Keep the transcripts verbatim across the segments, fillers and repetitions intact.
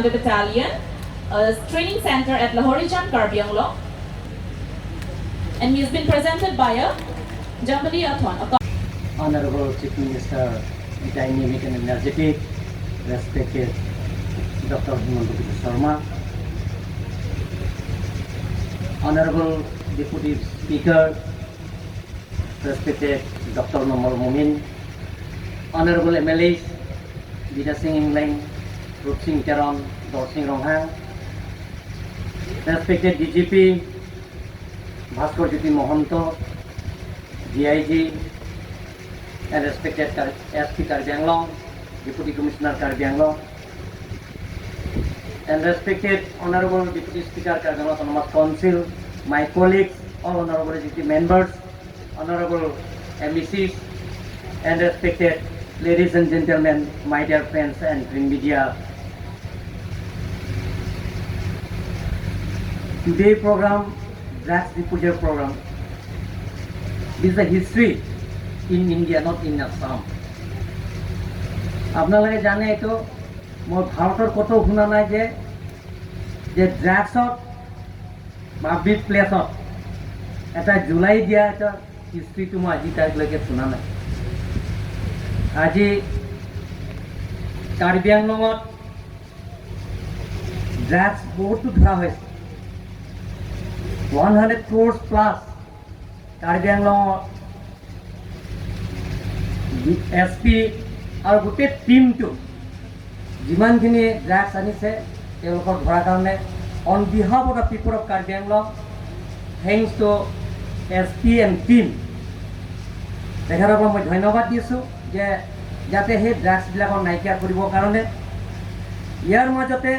Battalion, a training center at Lahorijan, Karbi Anglong. And he has been presented by a Jambali Athon, a Honorable Chief Minister, dynamic and energetic, respected Doctor Himanta Biswa Sarma, Honorable Deputy Speaker, respected Doctor Numal Momin, Honorable M L As, Bidya Sing Engleng, Rup Sing Teron, Dorsing Ronghang, respected D G P, Bhaskar Jyoti Mahanta, D I G, and respected Kar-, S P Karbi Anglong, Deputy Commissioner Karbi Anglong, and respected Honorable Deputy Speaker Karbi Anglong Autonomous Council, my colleagues, all honorable executive members, honorable M E Cs, and respected ladies and gentlemen, my dear friends and print media. Today program, drugs disposal program, is a history in India, not in Assam. আপোনালোকে জানে এইটো, মই ভাৰতৰ ক'তো শুনা নাই যে, যে ড্ৰাগছৰ পাব্লিক প্লেছত এটা জ্বলাই দিয়া এটা হিষ্ট্ৰীটো মই আজি তাৰিখলৈকে শুনা নাই। আজি কাৰ্বি আংলঙত ড্ৰাগছ বহুতো ধৰা হৈছে, ওৱান হাণ্ড্ৰেড ক্ৰ'ৰ্ছ প্লাছ। কাৰ্বি আংলঙৰ এছ পি আৰু গোটেই টিমটো যিমানখিনি ড্ৰাগছ আনিছে, তেওঁলোকক ধৰাৰ কাৰণে on behalf of the people of Karbi Anglong, thanks to S P and team, তেখেতসকলক মই ধন্যবাদ দিছোঁ যে যাতে সেই ড্ৰাগছবিলাকক নাইকিয়া কৰিবৰ কাৰণে। ইয়াৰ মাজতে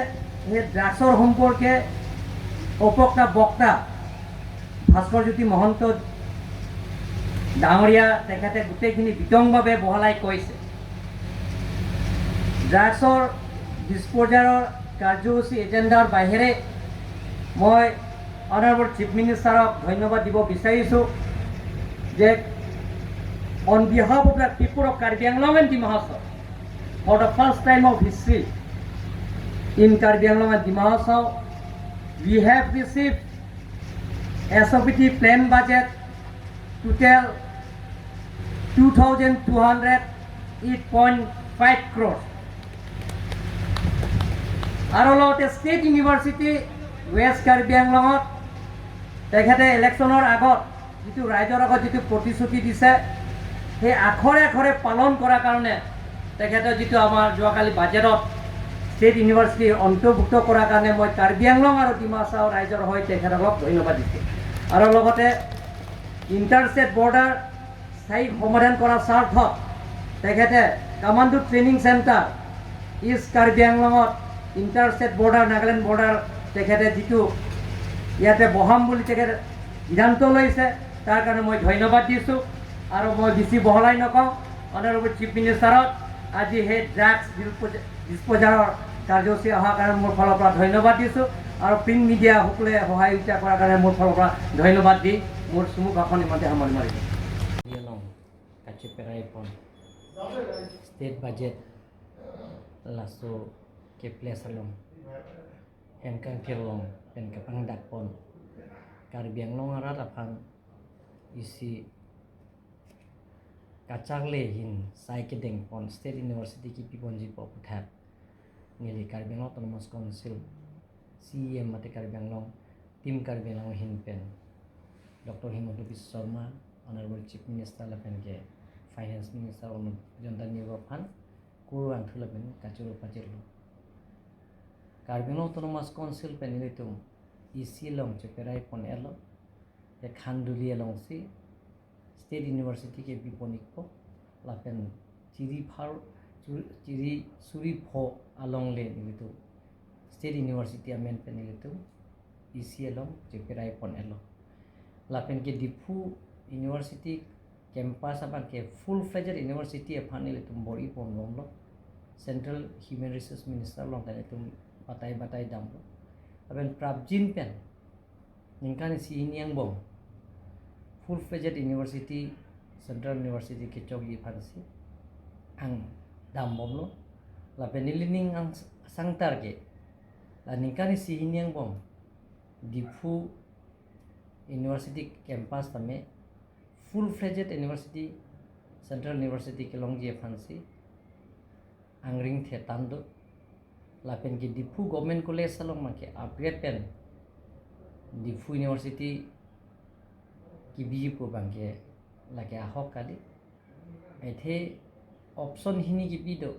সেই ড্ৰাগছৰ সম্পৰ্কে উপক্তা বক্তা ভাস্কৰ জ্যোতি মহন্ত ডাঙৰীয়া তেখেতে গোটেইখিনি বিতংভাৱে বহলাই কৈছে। ড্ৰাগছৰ ডিছপ'জালৰ কাৰ্যসূচী এজেণ্ডাৰ বাহিৰে মই অনাৰেবল চিফ মিনিষ্টাৰক ধন্যবাদ দিব বিচাৰিছোঁ যে on behalf of the people of Karbi Anglong and Dima Hasao, for the first time of history in Karbi Anglong and Dima Hasao, we have received S O P T plan budget total two thousand two hundred eight point five crores. আৰু লগতে state university west Karbi আংলঙত তেখেতে ইলেকশ্যনৰ আগত যিটো ৰাইজৰ আগত যিটো প্ৰতিশ্ৰুতি দিছে, সেই আখৰে আখৰে পালন কৰাৰ কাৰণে তেখেতে যিটো আমাৰ যোৱাকালি বাজেটত ষ্টেট ইউনিভাৰ্চিটি অন্তৰ্ভুক্ত কৰাৰ কাৰণে মই কাৰ্বি আংলং আৰু ডিমা হাছাও ৰাইজৰ হৈ তেখেতসকলক ধন্যবাদ দিছোঁ। আৰু লগতে ইণ্টাৰ ষ্টেট বৰ্ডাৰ স্থায়ী সমাধান কৰাৰ স্বাৰ্থত তেখেতে কামাণ্ডো ট্ৰেইনিং চেণ্টাৰ ইষ্ট কাৰ্বি আংলঙত ইণ্টাৰ ষ্টেট বৰ্ডাৰ, নাগালেণ্ড বৰ্ডাৰ তেখেতে যিটো ইয়াতে বহাম বুলি তেখেতে সিদ্ধান্ত লৈছে, তাৰ কাৰণে মই ধন্যবাদ দিছোঁ। আৰু মই বেছি বহলাই নকওঁ, অনাৰেবল চিফ মিনিষ্টাৰক আজি সেই ড্ৰাগছ ডিছপ'জালৰ কাৰ্যসূচী অহাৰ কাৰণে মোৰ ফালৰ পৰা ধন্যবাদ দিছোঁ। আৰু প্ৰিণ্ট মিডিয়া সকলে সহযোগিতা কৰাৰ কাৰণে মোৰ ফালৰ পৰা ধন্যবাদ দি মোৰ চমু ভাষণ ইমানতে সামৰণি মাৰিছোঁ। Along kacheperai pon state budget laso ke place along hem kangthir along pen kapangdak pon Karbi Anglong arat aphan isi kacharli ahin sai kedeng pon State University kipi ponji pu aphuthak neli Karbi Anglong Autonomous Council C E M mate Karbi Anglong, Team Karbi Anglong ahin pen Doctor Himanta Biswa Sarma, Honorable Chief Minister lapen ke Finance Minister Arnab Rajanta Nero aphan kurvangthu lapen kachoro pajirlo. Karbi Anglong Autonomous Council pen ilitum isi along cheperai pon-etlo. Ekhan duli alongsi State University ke bipon ikpo lapen chiri pharo, chu-, chiri suri pho along le nelitum State University amen pen nelitum isi along cheperai pon-etlo. Lapen ke Diphu University campus abang ke full-fledged university aphan nelitum bor-i pon bomlo. Central Human Resource Minister along ta nelitum batai batai damlo. Lapen prapjin pen ningkan isi hini angbong full-fledged university, Central University kechokji aphansi ang dam bomlo. Lapen neli ning angsang target La ningkan isi hini angbong Diphu University campus tame full-fledged university, Central University kelongji aphansi angring the tando. Lapen ke Diphu Government College along abangke upgrade pen Diphu University kebi pu abangke lake ahok kali. Athe option hini kepi do.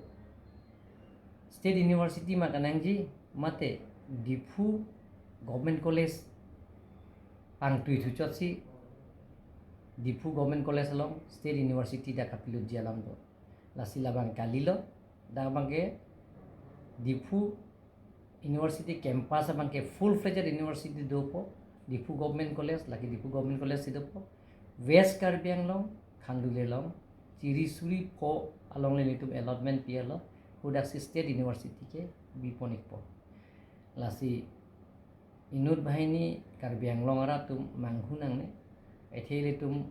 State University ma kanangji mate Diphu Government College pangtui thuchotsi Diphu Government College along State University dak kapilutji alam do. Lasi labang kalilo, dak abangke Diphu University campus abangke full-fledged university dopo, Diphu Government College, lake Diphu Government College si dopo, West Karbi Anglong, Khanduli along, chiri suri pho along le nelitum allotment pilo, hadaksi State University ke biponikpo. Lasi inut banghini Karbi Anglong arat atum manghu nangne, athe ilitum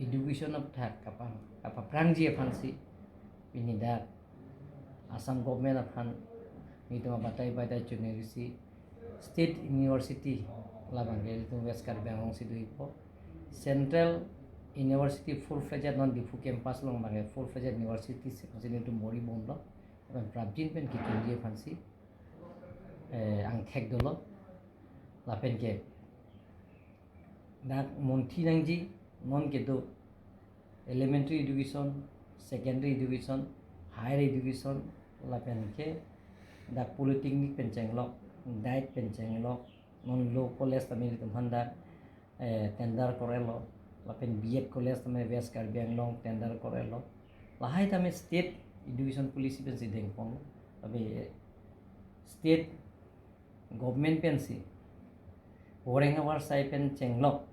education aphuthak kapa, kapaprangji aphansi pini dak Assam government aphan nelitum abatai batai chonirisi State University labangke ilitum West Karbi Anglong si dopo. Central University full-fledged non Diphu campus along abangke full-fledged university si, si nelitum bor-i bomlo. Lapen prapjin pen kechunji aphansi, eh, angthek dolo. Lapen ke dak monthi nangji, non kedo elementary education, secondary education, higher education, lapen ke dak polytechnic pen chenglok, diet pen chenglok, non law college tame ilitum aphan dak, eh, tender korelo, lapen B Ed College tame West Karbi Anglong tender korelo. Lahai tame state education policy pensi dengpon, tapi state government pensi voreng avarsai pen chenglok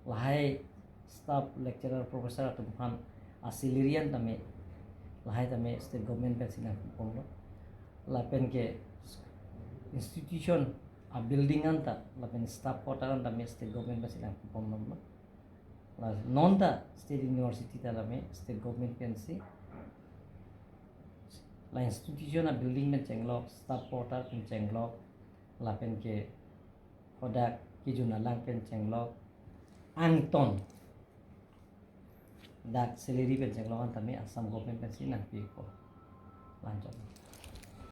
lahai staff, lecturer, professor atum aphan asalary an tame, lahai tame state government pensi nangpipomlo. Lapen ke institution abuilding anta lapen staff quarter anta tame state government pensi nangpipomlo. La non ta state university ta tame state government pensi, la institution abuilding pen chenglok, staff quarter pen chenglok, lapen ke hadak kejun alang pen chenglok, angton dak salary pen chenglok an tame Assam government pensi nangpipo. Lanchot.